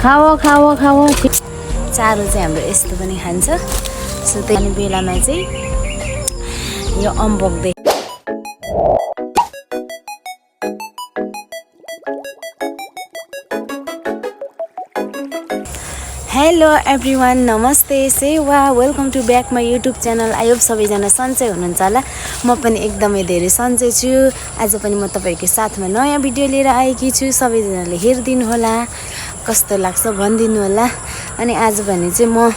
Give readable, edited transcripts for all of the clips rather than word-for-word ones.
खाओ खाओ खाओ। चारो चाहिँ हाम्रो यस्तो पनि खान्छ। सो त्यही बेलामा चाहिँ यो अम्बक दे हेलो एभ्रिवान, नमस्ते, सेवा, welcome to back my YouTube channel. I hope सबैजना सन्चै हुनुहुन्छ होला। म पनि एकदमै धेरै सन्चै छु। आज पनि म तपाईँको साथमा नयाँ भिडियो लिएर आएकी छु। सबैजनाले हेरिदिनु होला, कस्तो लाग्छ भनिदिनु होला। अनि आज भने चाहिँ म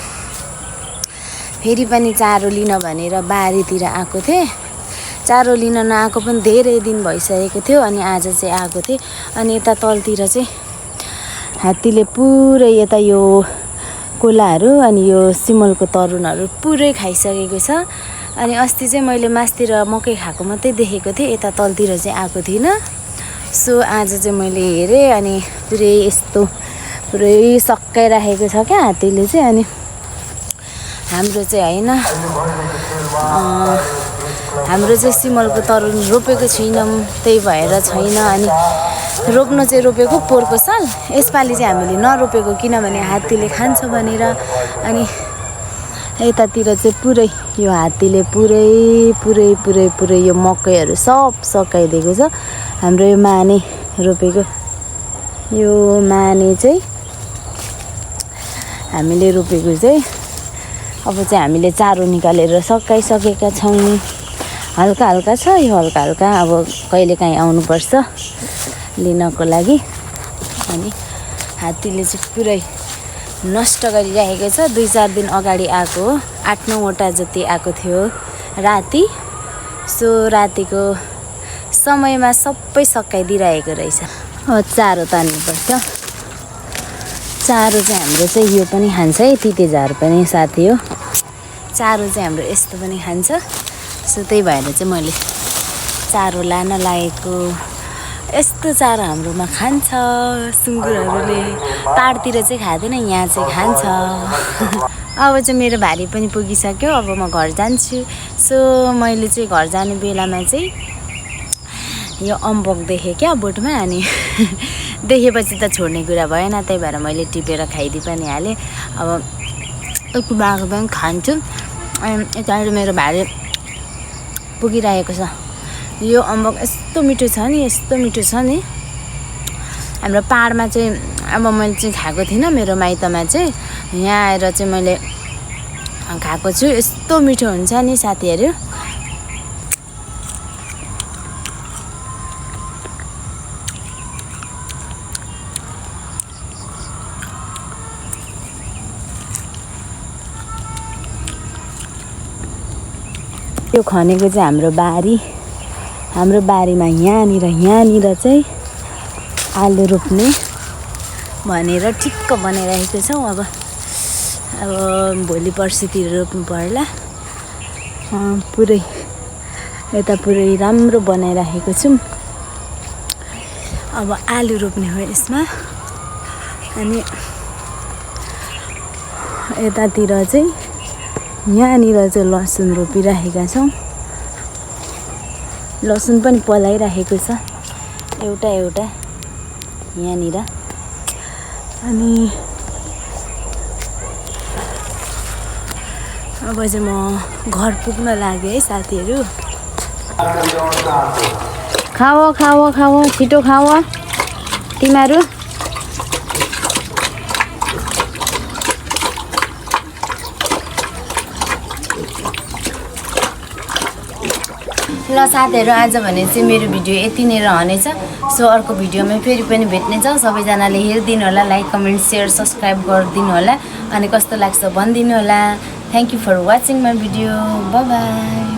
फेरि पनि चारो लिन भनेर बारीतिर आएको थिएँ। चारो लिन नआएको पनि धेरै दिन भइसकेको थियो। अनि आज चाहिँ आएको थिएँ। अनि यता तलतिर चाहिँ हात्तीले पुरै यता यो कोलाहरू अनि यो सिमलको तरुनहरू पुरै खाइसकेको छ। अनि अस्ति चाहिँ मैले मासतिर मकै खाएको मात्रै देखेको थिएँ, यता तलतिर चाहिँ आएको थिइनँ। सो आज चाहिँ मैले हेरेँ अनि पुरै सकाइराखेको छ क्या हात्तीले चाहिँ। अनि हाम्रो चाहिँ होइन, हाम्रो चाहिँ सिमलको तरुन रोपेको छैनौँ, त्यही भएर छैन। अनि रोप्न चाहिँ रोपेको पोहोरको साल, यसपालि चाहिँ हामीले नरोपेको किनभने हात्तीले खान्छ भनेर। अनि यतातिर चाहिँ पुरै यो हात्तीले पुरै यो मकैहरू सब सकाइदिएको छ। हाम्रो यो माने रोपेको यो माने चाहिँ हामीले रोपेको चाहिँ अब चाहिँ हामीले चारो निकालेर सकाइसकेका छौँ। हल्का हल्का छ यो, हल्का हल्का अब कहिलेकाहीँ आउनुपर्छ लिनको लागि। अनि हात्तीले चाहिँ पुरै नष्ट गरिरहेको छ। 2-4 दिन अगाडि आएको हो, 8-9वटा जति आएको थियो राति। सो रातिको समयमा सबै सकाइदिइरहेको रहेछ। चारो तान्नुपर्छ। चारो चाहिँ हाम्रो चाहिँ यो पनि खान्छ है, तितेझार पनि साथी हो। चारो चाहिँ हाम्रो यस्तो पनि खान्छ। सो त्यही भएर चाहिँ मैले चारो लान लागेको। यस्तो चारो हाम्रोमा खान्छ सुँगुरहरूले। पाहाडतिर चाहिँ खाँदैन, यहाँ चाहिँ खान्छ। अब चाहिँ मेरो भारी पनि पुगिसक्यो, अब म घर जान्छु। सो मैले चाहिँ घर जाने बेलामा चाहिँ यो अम्बक देखेँ क्या बोटमा। अनि देखेपछि त छोड्ने कुरा भएन, त्यही भएर मैले टिपेर खाइदिइ पनि हालेँ। अब बाँको पनि खान्छु। अनि यताबाट मेरो भारी पुगिरहेको छ। यो अम्बक यस्तो मिठो छ नि, यस्तो मिठो छ नि। हाम्रो पाहाडमा चाहिँ अब मैले चाहिँ खाएको थिइनँ, मेरो माइतमा चाहिँ। यहाँ आएर चाहिँ मैले खाएको छु। यस्तो मिठो हुन्छ नि साथीहरू। यो खनेको चाहिँ हाम्रो बारी। हाम्रो बारीमा यहाँनिर चाहिँ आलु रोप्ने भनेर ठिक्क बनाइरहेको छौँ। अब भोलि पर्सितिर रोप्नु पर्ला। पुरै यता पुरै राम्रो बनाइरहेको छौँ। अब आलु रोप्ने हो यसमा। अनि यतातिर चाहिँ यहाँनिर चाहिँ लसुन रोपिरहेका छौँ। लसुन पनि पलाइरहेको छ एउटा यहाँनिर। अनि अब चाहिँ म घर पुग्न लागेँ है साथीहरू। खाओ खाओ खाओ, छिटो खाओ तिमीहरू। ल साथीहरू, आज भने चाहिँ मेरो भिडियो यति नै रहनेछ। सो अर्को भिडियोमा फेरि पनि भेट्नेछौँ। सबैजनाले हेरिदिनु होला, लाइक कमेन्ट सेयर सब्सक्राइब गरिदिनु होला। अनि कस्तो लाग्छ भनिदिनु होला। Thank you for watching my video. Bye by.